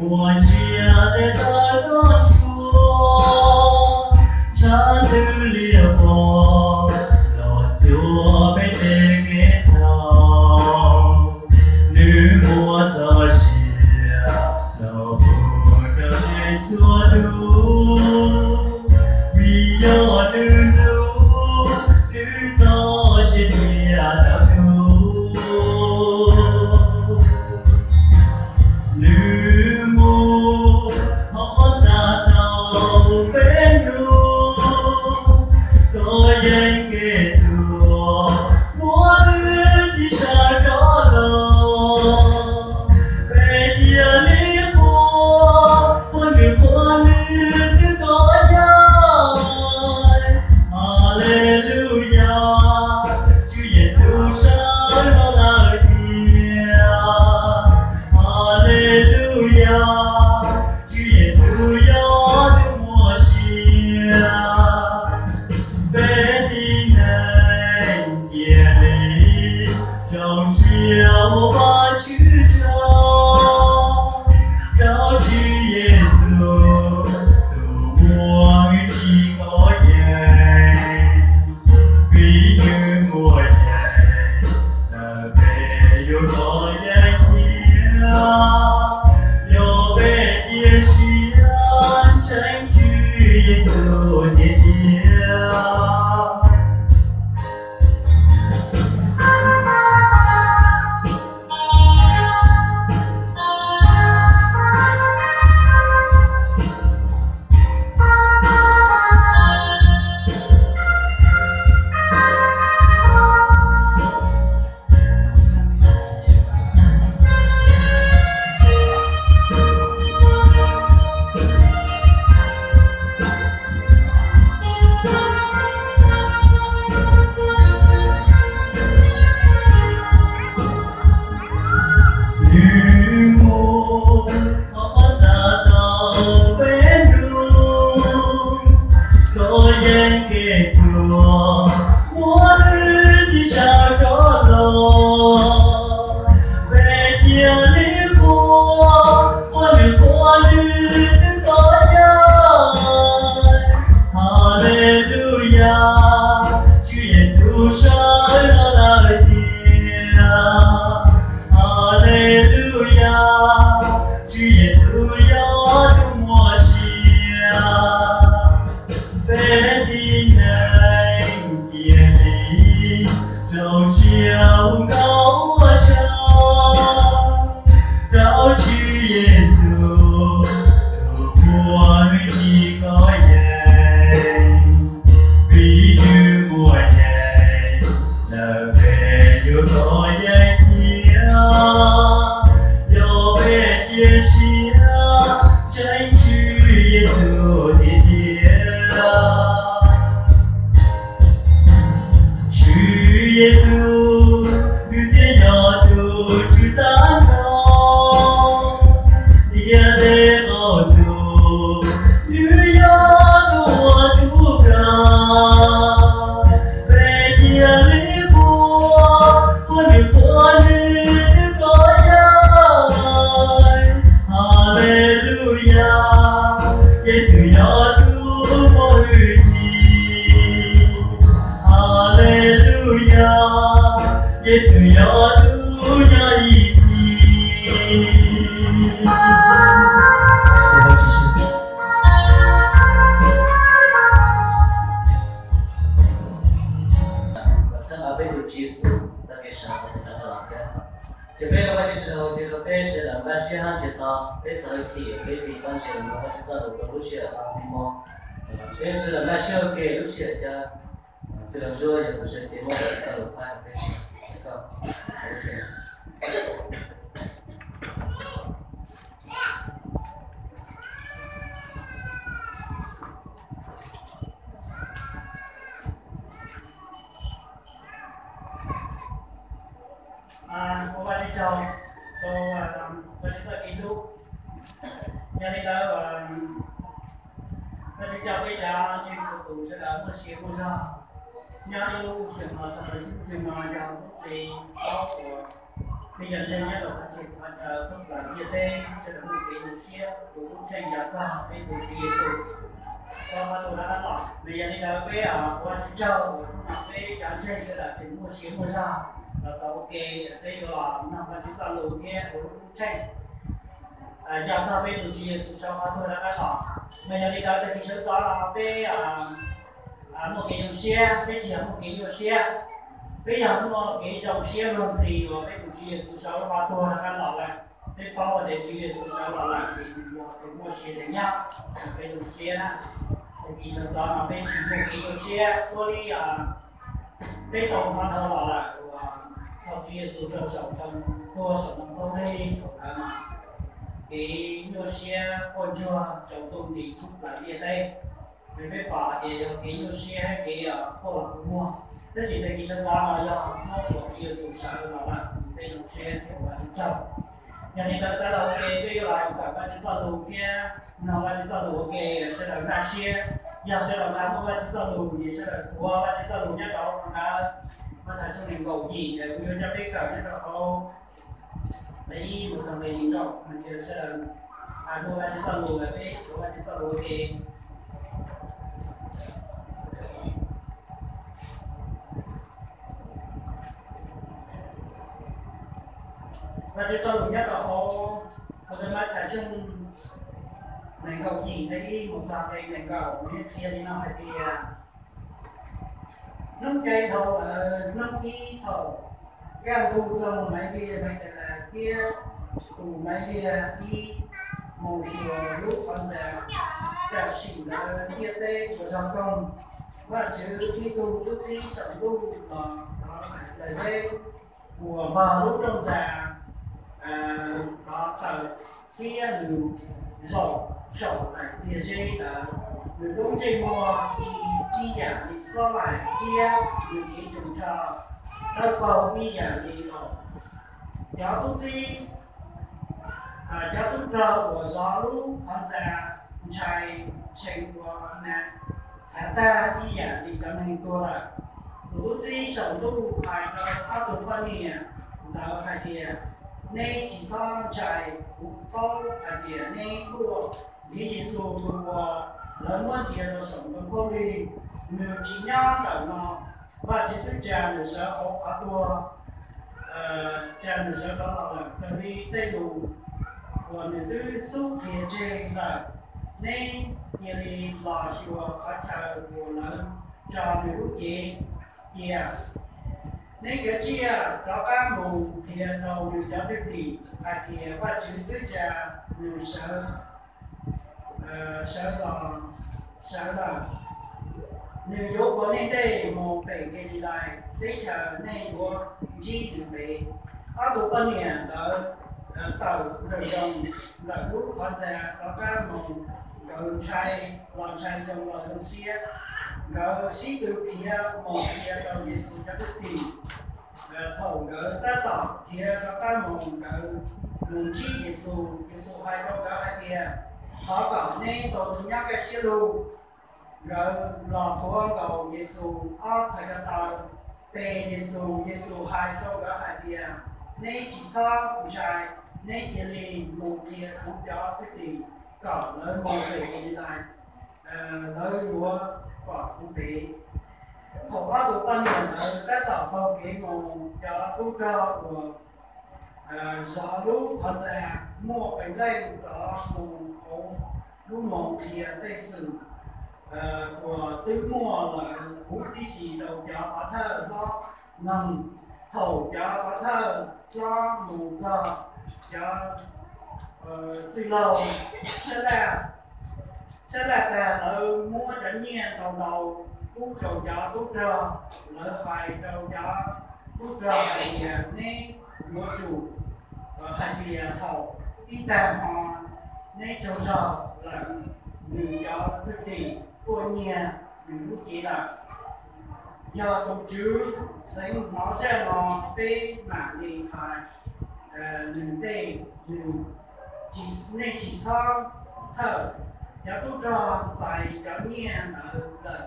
Muaj ntsia tes taw txoj ntsuab, ntshav ntws liab vog los txuas peb tej kev txhaum. Nws muaj txoj sia los puag rau neeg txhua tus, vim yog nws lub, nws txoj sia thiaj tawm tuaj. Nws mus hov ntxa tau peb hnub, kov yeeb kev tuag, muab wb tsis sawv rov los. Peb thiaj li qhuas, qhuas nws, qhuas nws twb kov yeeb. Haleluyas, Tswv Yexus sawv los lawm tiag. Haleluyas, Tswv Yexus yog tus muaj sia. Peb tib neeg cia li zoo siab ua Vajtswv tsaug rau Tswv Yexus tus muaj hwj chim kov yeeb. Vim nws muaj yeeb, lawm peb yuav kov yeeb thiab. Yog peb cia siab ntseeg Tswv Yexus tiag tiag. Nws mus hov ntxa tau peb hnub, kov yeeb kev tuag, muab wb tsis sawv rov los. Peb cia li qhuas, qhuas nws, qhuas nws twb kov yeeb. Haleluyas, Tswv Yexus sawv los lawm tiag. Haleluyas, Tswv Yexus yog tus muaj sia. Peb tib neeg cia li zoo siab hu nkauj ua tsaug rau Tswv Yexus tus muaj hwj chim kov yeeb. Vim nws muaj yeeb, lawm peb yuav kov yeeb thiab. Yog peb cia siab ntseeg Tswv Yexus tiag tiag. Tswv Yexus, nws thiaj yog tus Tswv tag nrho, tiaj teb qaum ntuj, nws yog tus ua tub nplog. Peb cia li qhuas, qhuas nws, qhuas nws twb kov yeeb. Haleluyas, Yexus yog tus muaj hwj chim. Haleluyas, Yexus yog tus nyob ib txhis. Txhawb nqa peb tus Tswv Yexus tag kev sawv rov qab los thiab. Ces peb ua Vajtswv tsaug ces rau peb sawv daws npaj siab hab nrhiav tau peb txoj hwj chim, peb tsis tau nrhiav los Vajtswv txoj lus rau lub sij hawm no ib hmos. Peb sawv daws npaj siab ua ke lub sij hawm cov txwj laug Ntsuab yog tus sawv cev muab Vajtswv txoj lus pab rau peb sawv daws. Ua Vajtswv tsaug rau Vajtswv txoj kev hlub. Yog li ntawd, Vajtswv coj peb cov ntseeg txhua tus sawv daws muaj sia muaj zog nyob ib lub xyoos no txog rau ib lub xyoos no yog lub hli plaub uas Peb cov ntseeg nyob rau qhov txhia qhov chaw thoob plaws ntiaj teb sawv daws muaj kev zoo siab, tus lub tsheej ya txog peb tus Tswv Yexus, tau qhov tus rov qab los. Mas yog li ntawd peb ua tsaug, peb cov ntseeg sawv daws tseem muaj sia muaj zog los txaus ua ke, peb yuav los mloog Vajtswv txoj lus thiab ua lub tsheej ya txog peb tus Tswv Yexus sawv qhov tuag rov qab los. Mas yog li ntawd tag kis sawv ntxov los peb muaj kev zoo siab, peb tsis yog muaj kev nyuaj siab, peb yog muaj kev zoo siab luag ntxhi uas peb tus Tswv Yexus sawv qhov tuag rov qab los lawm. Peb paub tias Tswv Yexus sawv los lawm ces nws yog tus muaj sia tseem nyob, peb zoo siab na. Tag kis sawv ntxov no peb tsis muaj kev nyuaj siab, ua li peb tau hnov dhau los lawm uas thaum Tswv Yexus raug saum ntoo, tuag saum ntoo khaub lig thaum ntawd no, kev nyuaj siab quaj ntsuag tsaus ntuj nti thoob plaws ntiaj teb. Mas peb pom tias yog kev nyuaj siab kev quaj los kua muag, tab sis tag kis sawv ntxov no yog hnub uas Tswv Yexus sawv los lawm, peb zoo siab thiab ua Vajtswv tsaug. Yog li ntawd txav los ua ke peb yuav los kawm Vajtswv txoj lus thiab mloog Vajtswv txoj lus ua ke, sawv daws npaj siab. Yog sawv daws npaj muaj Vajtswv txoj lus ces sawv daws tuav Vajtswv txoj lus nyob rau hauv ntawd. Mathais tshooj nees nkaum yim, kuv yuav coj peb kawm nyob rau hauv nqe ib mus txog nqe nees nkaum, sawv daws npaj muaj Vajtswv txoj lus, peb tuav Vajtswv txoj lus ua ke. Vajtswv txoj lus nyob rau hauv Mathais tshooj nees nkaum yim nqe ib mus txog nqe nees nkaum, nws qhia li no hais tias, hnub ke dhau ntawd hnub ib thaum kaj ntug txog Maivliag Magdalas thiab tus Maivliag ib mus xyuas lub qhov ntxa, tam sim ntawd ntiaj teb ua zog koog, Vajtswv ib tug tub txib saum ntuj los rov hais daim zeb uas npog lub rooj ntxa rov tawm thiab nws zaum saum daim txiag zeb ntawd. Nws lub ntsej muag ci ib yam li xob laim thiab nws cev tsoos tsho dawb paug ib yam li laum. Cov tub txib, cov tub rog uas zov lub qhov ntxa ntshai tshee ua na, txhav tag ib yam li cov neeg tuag lawm. Tus tub txib saum ntuj hais rau ob tug poj niam ntawd hais tias, neb tsis txhob ntshai, kuv paub hais tias neb luaj. Vim Yexus tus uas lawv muab ntsia rau saum ntoo khaub lig, nws tsis nyob ntawm no. Vajtswv twb tsa nws sawv hauv qhov tuag, tsa nws sawv rov los lawm raws li tej lus uas nws twb xub qhia tseg lawm. Neb cia li los xyuas qhov chaw uas lawv tso nws lub cev cia. Neb khiav tsiaj rov qab mus qhia rau nws cov thwj tim hais tias Vajtswv twb tsa nws sawv, sawv los, sawv lawm. Nws yuav ua nej ntej mus pem Kelilais teb chaws, nej yuav ntsib nws ped. Ob tug poj niam ntawd tawm nrawm zoov ntawm lub qhov ntxa rov qab mus, nkawd ntshai los ntshai zoo los zoo siab. Nkawd sib tw khiav mus qhia rau Yexus cov thwj tim. Thaum nkawd tab tom khiav rov qab mus, nkawd mus ntsib Yexus. Yexus hais rau nkawd hais tias, thov kom neb tau nyob kaj siab lug. Nkawd los qhuav nkaus Yexus ob txhais ko taw, pe Yexus. Yexus hais rau nkawd hais tias, neb tsis txhob ntshai, neb cia li mus qhia kuv cov thwj tim kom lawv mus pem Kelilais, lawv yuav pom kuv ped. Thaum ob tug poj niam ntawd tab tom taug kev mus, cov tub rog uas zov lub qhov ntxa muaj peev leej rov mus hauv lub moos qhia tej xwm uas twb muaj lawm huv tib si rau cov pov thawj hlob mloog. Thaum cov pov thawj hlob mus txog, cov txwj laug sab laj, sab laj tag, lawv muab cov nyiaj ntau ntau pub rau cov tub rog. Lawv hais rau cov tub rog hais tias, neb yuav tsum hais tias thaum ib tag hmo neb tsaug zog lawm, nws cov thwj tim tuaj nyiag nws lub cev lawm. Yog tus Tswv xeev hnov zaj no, peb mam li hais nws ntej nws. Nej tsis txhob txhawj. Cov tub rog txais cov nyiaj ntawd lawm,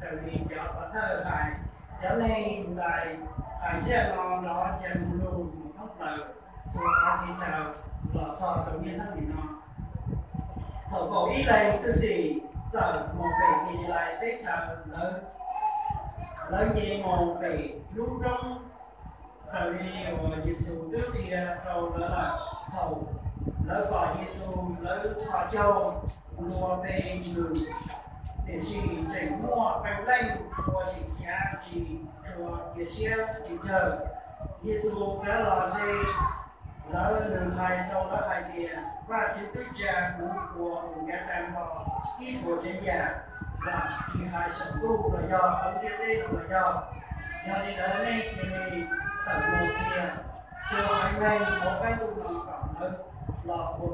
raws li cov pov thawj hais. Cov neeg ntais hais zaj no nrov ncees lug mus Txawm txhua qhov txhia chaw los txog rau niaj hnub nim no, thaum kaum ib leeg thwj tim txawm mus pem Kalilais teb chaws, lawv nce mus pem lub roob raws li uas Yexus twb qhia rau lawv lawm. Thaum lawv pom Yexus, lawv txhos caug ua pe nws, tiam sis tseem muaj qee leej ua tsis khiav, tsis tshua cia siab tsis tsawg. Yexus txav los ze lawv, nws hais rau lawv hais tias, Vajtswv twb tsa kuv ua tus ncav tas nkaus ib puas tsav yam, tsis hais saum ntuj los yog hauv ntiaj teb no los yog. Yog li ntawd nej cia li tawm mus qhia txhua haiv neeg hauv qab ntuj no kom lawv los ua kuv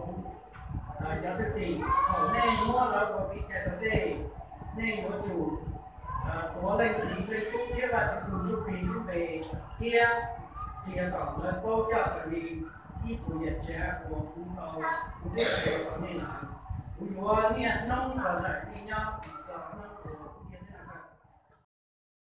cov thwj tim. Thaum nej muab lawv ua kev cai raus dej, nej yuav tsum tuav Leej Txiv, Leej Tub thiab Vajtswv tus Ntsuj Plig lub npe, thiab qhia kom lawv paub coj raws li ib puas yam tsav uas kuv tau kuv teb hais rau nej lawm. Kuv yuav niaj hnub los nrog nej nyob txog hnub uas